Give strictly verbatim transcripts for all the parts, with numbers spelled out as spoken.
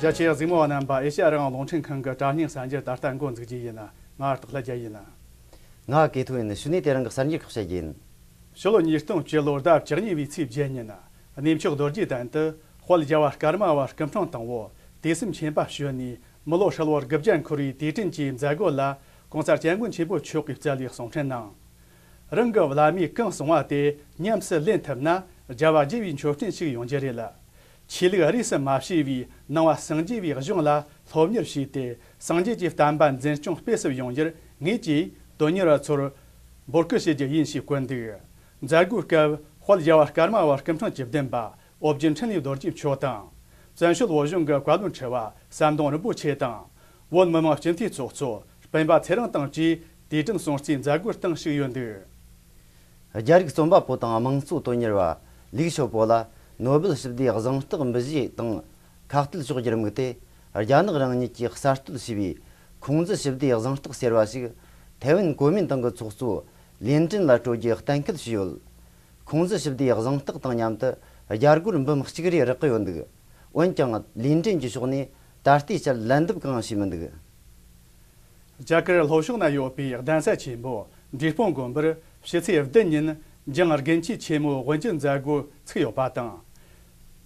རྒྱ་ཆེའི་གཟིགས་མོ་བ་རྣམ་པ། ཨེ་ཤ་ཡ་རང་དབང་རླུང་འཕྲིན་ཁང་གི་དྲ་བརྙན་གསར་འགྱུར་ད་ལྟ་འགོ་འཛུགས་རྒྱུ་ཡིན། ང་སྟག་ལྷ་རྒྱལ་ཡིན། ང་ཀེ་ཐོ་ཡིན། གཞུག་ནས་དེ་རིང་གི་གསར་འགྱུར་ཁག་བཤད་རྒྱུ་ཡིན། ཕྱི་ལོ་ཉིས་སྟོང་བཅུ་ལོ་ཟླ་བཅུ་གཉིས་པའི་ཚེས་བརྒྱད་ཉིན། གནས་མཆོག་རྡོ་རྗེ་གདན་དུ་དཔལ་རྒྱལ་བ་ཀརྨ་པ་སྐུ་འཕྲེང་དང་པོ་དུས་གསུམ་མཁྱེན་པ་ཞུ་ནས་མི་ལོ་ཧྲིལ་བོར་དགུ་བརྒྱ་འཁོར་བའི་དུས་དྲན་གྱི་མཛད་སྒོ་ལ་༸གོང་ས་༸སྐྱབས་མགོན་ཆེན་པོ་མཆོག་གིས་སྩལ་བའི་གསུང་འཕྲིན་ནང་། རང་གི་བླ་མས་གང་གསུང་བ་དེ་ཉམས་སུ་ལེན་ཐུབ་ན་རྒྱལ་བ་དགྱེས་པའི་མཆོད་སྤྲིན་ཞིག་ཡོང་རྒྱུ་རེད། ཆོས་ལུགས་རིས་སུ་མ་ཕྱེ་བའི་ནང་པ་སངས་རྒྱས་པའི་གཞུང་ལ་སློབ་གཉེར་བྱས་ཏེ་སངས་རྒྱས་ཀྱི་བསྟན་པ་འཛིན་སྐྱོང་སྤེལ་གསུམ་ཡོང་རྒྱུར་ངེད་ཀྱིས་དོན་གཉེར་བ་ཚོར་འབོད་སྐུལ་བྱེད་རྒྱུ་ཡིན་ཞེས་བཀོད་འདུག། མཛད་སྒོའི་སྐབས་དཔལ་རྒྱལ་བ་ཀརྨ་པ་སྐུ་འཕྲེང་བཅུ་བདུན་པ་ཨོ་རྒྱན་འཕྲིན་ལས་རྡོ་རྗེ་མཆོག་དང་། བཙན་བྱོལ་བོད་གཞུང་གི་བཀའ་བློན་ཁྲི་པ་ཟམ་གདོང་རིན་པོ་ཆེ་དང་། བོད་མི་མང་སྤྱི་འཐུས་ཚོགས་གཙོ་སྤེན་པ་ཚེ་རིང་དང་བཅས་དུས་དྲན་སྲུང་བརྩིའི་མཛད་སྒོར་གདན་ཞུས་ཡོད་འདུག། རྒྱ་རིགས་རྩོམ་པ་པོ་དང་དམངས་གཙོ་དོན་གཉེར་བ་ལིག་ཞོ་པོ་ལ་ནོ་སྦེལ་ཞི་བདེའི་གཟེངས་རྟགས་འབུལ་བཞེས་དང་ཁ་གཏད་གཅོག་རྒྱུར་དམིགས་ཏེ། རྒྱ་ནག་རང་ཉིད་ཀྱིས་གསར་གཏོད་བྱས་པའི་ཁུང་ཙི་ཞི་བདེའི་གཟེངས་རྟགས་ཟེར་བ་ཞིག་ཐའེ་ཝན་གོ་མིན་ཏང་གི་ཚོགས་གཙོ་ལིན་ཀྲིན་ལ་སྤྲོད་རྒྱུ་གཏན་འཁེལ་བྱས་ཡོད། ཁུང་ཙི་ཞི་བདེའི་གཟེངས་རྟགས་དང་མཉམ་དུ་རྒྱ་སྒོར་འབུམ་གཅིག་རེ་རག་གི་ཡོད་འདུག། འོན་ཀྱང་ལིན་ཀྲིན་གྱི་ཕྱོགས་ནས་ད་ལྟའི་ཆར་ལན་འདེབས་གང་ཡང་བྱས་མི་འདུག། རྒྱ་གར་ལྷོ་ཕྱོགས་ན་ཡོད་པའི་གདན་ས་ཆེན་པོ་འབྲས་སྤུངས་དགོན་པར་ཕྱི་ཚེས་བདུན་ཉིན་འཇང་དགུན་ཆོས་ཆེན་མོའི་དབུ་འབྱེད་མཛད་སྒོ་ཚུགས་ཡོད་པ་དང་།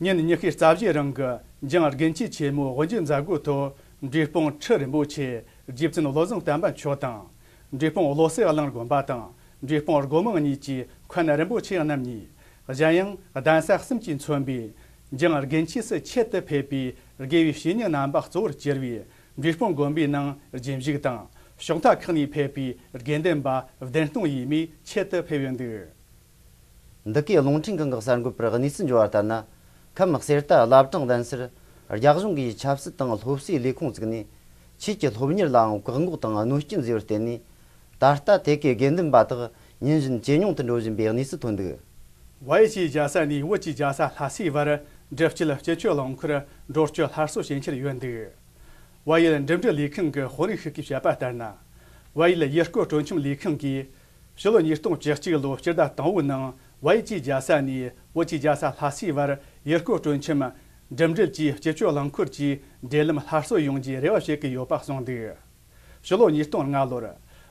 ཉིན་ཉི་ཤུ་རྩ་བཞིའི་རིང་གི་འཇང་དགུན་ཆོས་ཆེན་མོའི་དབུ་འབྱེད་མཛད་སྒོའི་ཐོག་འབྲས་སྤུངས་ཁྲི་རིན་པོ་ཆེ་རྗེ་བཙུན་བློ་བཟང་བསྟན་པ་མཆོག་དང་། འབྲས་སྤུངས་བློ་གསལ་གླིང་དགོན་པ་དང་འབྲས་སྤུངས་སྒོ་མང་གཉིས་ཀྱི་མཁན་རིན་པོ་ཆེ་རྣམ་གཉིས། གཞན་ཡང་གདན་ས་གསུམ་གྱིས་མཚོན་པའི་འཇང་དགུན་ཆོས་སུ་ཆེད་དུ་ཕེབས་པའི་དགེ་བའི་བཤེས་གཉེན་རྣམ་པ་གཙོ་བོར་གྱུར་བའི་འབྲས་སྤུངས་དགོན་པའི་ནང་རྗེས་བཞུགས་དང་ཕྱོགས་མཐའ་ཁག་ནས་ཕེབས་པའི་དགེ་འདུན་པ་བདུན་སྟོང་ཡས་མས་ཆེད་དུ་ཕེབས་ཡོད་འདུག། འདི་གའི་རླུང་འཕྲིན་ཁང་གི་གསར་འགོད་པར་གནས་ཚུལ་འབྱོར་བ་ལྟར་ན། ཁམས་གསེར་རྟ་བླ་བྲང་གདན་སར་རྒྱ་གཞུང་གིས་ཆབ་སྲིད་དང་སློབ་གསོའི་ལས་ཁུངས་བཙུགས་ནས། ཆོས་ཀྱི་སློབ་གཉེར་ལའང་བཀག་འགོག་དང་གནོད་སྐྱོན་བཟོས་པར་བརྟེན་ནས། ད་ལྟ་དེ་གའི་དགེ་འདུན་པ་དག་ཉིན་བཞིན་ཇེ་ཉུང་དུ་འགྲོ་བཞིན་པའི་གནས་ཚུལ་ཐོན་འདུག། བལ་ཡུལ་གྱི་རྒྱལ་ས་ནས་བོད་ཀྱི་རྒྱལ་ས་ལྷ་སའི་བར་འགྲུལ་སྐྱེལ་སྤྱི་སྤྱོད་རླངས་འཁོར་འགྲོ་སྐྱོད་སླར་གསོ་བྱེད་འཆར་ཡོད་འདུག། བལ་ཡུལ་འགྲིམ་འགྲུལ་ལས་ཁང་གི་དཔོན་རིགས་ཤིག་གིས་བཤད་པ་ལྟར་ན། བལ་ཡུལ་ཡུལ་སྐོར་སྤྲོ་འཆམ་ལས་ཁང་གིས་ཕྱི་ལོ་ཉིས་སྟོང་བཅུ་གཅིག་ལོའི་སྤྱི་ཟླ་དང་པོའི་ནང་བལ་ཡུལ་གྱི་རྒྱལ་ས་ནས་བོད་ཀྱི་རྒྱལ་ས་ལྷ་སའི་བར་ཡུལ་སྐོར་སྤྲོ་འཆམ་འགྲིམ་འགྲུལ་གྱི་སྤྱི་སྤྱོད་རླངས་འཁོར་གྱི་འབྲེལ་ལམ་སླར་གསོ་ཡོང་རྒྱུའི་རེ་བ་བྱེད་ཀྱི་ཡོད་པ་གསུངས་འདུག། ཕྱི་ལོ་ཉིས་སྟོང་ལྔ་ལོར་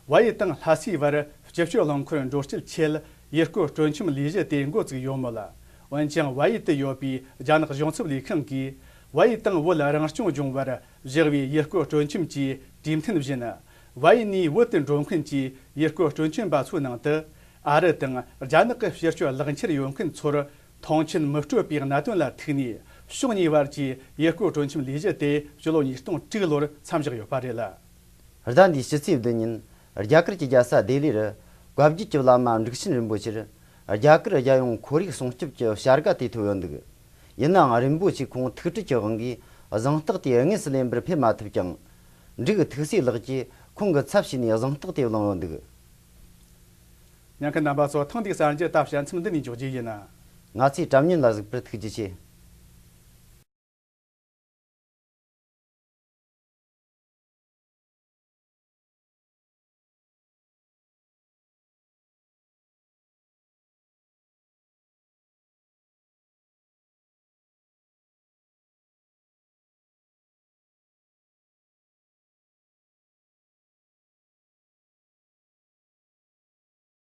བལ་ཡུལ་དང་ལྷ་སའི་བར་སྤྱི་སྤྱོད་རླངས་འཁོར་འགྲོ་སྐྱེལ་ཆེད་ཡུལ་སྐོར་སྤྲོ་འཆམ་ལས་གཞི་དེ་འགོ་བཙུགས་ཡོད་མོད། འོན་ཀྱང་བལ་ཡུལ་དུ་ཡོད་པའི་རྒྱ་ནག་གཞུང་ཚབ་ལས་ཁང་གིས་བལ་ཡུལ་དང་བོད་རང་སྐྱོང་ལྗོངས་བར་བཞག་པའི་ཡུལ་སྐོར་སྤྲོ་འཆམ་གྱི་གྲོས་མཐུན་བཞིན། བལ་ཡུལ་ནས་བོད་དུ་འགྲོ་མཁན་གྱི་ཡུལ་སྐོར་སྤྲོ་འཆམ་པ་ཚོའི་ནང་དུ་ཨ་རི་དང་རྒྱ་ནག་གི་ཕྱིར་སྐྱོད་ལག་འཁྱེར་ཡོད་མཁན་ཚོར་མཐོང་ཆེན་མི་སྤྲོད་པའི་གནད་དོན་ལ་ཐུག་ནས། ཕྱོགས་གཉིས་བར་གྱི་ཡུལ་སྐོར་སྤྲོ་འཆམ་ལས་གཞི་དེ་ཕྱི་ལོ་ཉིས་སྟོང་དྲུག་ལོར་མཚམས་བཞག་ཡོད་པ་རེད། ཟླ་འདིའི་ཕྱི་ཚེས་བདུན་ཉིན། རྒྱ་གར་གྱི་རྒྱལ་ས་ལྡི་ལི་རུ། བཀའ་བརྒྱུད་ཀྱི་བླ་མ་འབྲུག་ཆེན་རིན་པོ་ཆེར། རྒྱ་གར་རྒྱལ་ཡོངས་ཁོར་ཡུག་སྲུང་སྐྱོབ་ཀྱི་བྱ་དགའ་དེ་ཐོབ་ཡོད་འདུག། ཡིན་ནའང་རིན་པོ་ཆེས་ཁོང་ཐུགས་ཁྲལ་གྱི་དབང་གིས་གཟེངས་རྟགས་དེ་དངོས་སུ་ལེན་པར་ཕེབས་མ་ཐུབ་ཀྱང་། འབྲུག་ཐུགས་སྲས་ལགས་ཀྱིས་ཁོང་གི་ཚབ་བྱས་ནས་གཟེངས་རྟགས་དེ་བླངས་ཡོད་འདུག། ཉན་མཁན་རྣམ་པ་ཚོ། ཐེངས་འདིའི་གསར་འགྱུར་ད་བཤད་མཚམས་འདི་ནས་འཇོག་རྒྱུ་ཡིན། ང་ཚོའི་དྲ་བརྙན་ལ་གཟིགས་པར་ཐུགས་རྗེ་ཆེ།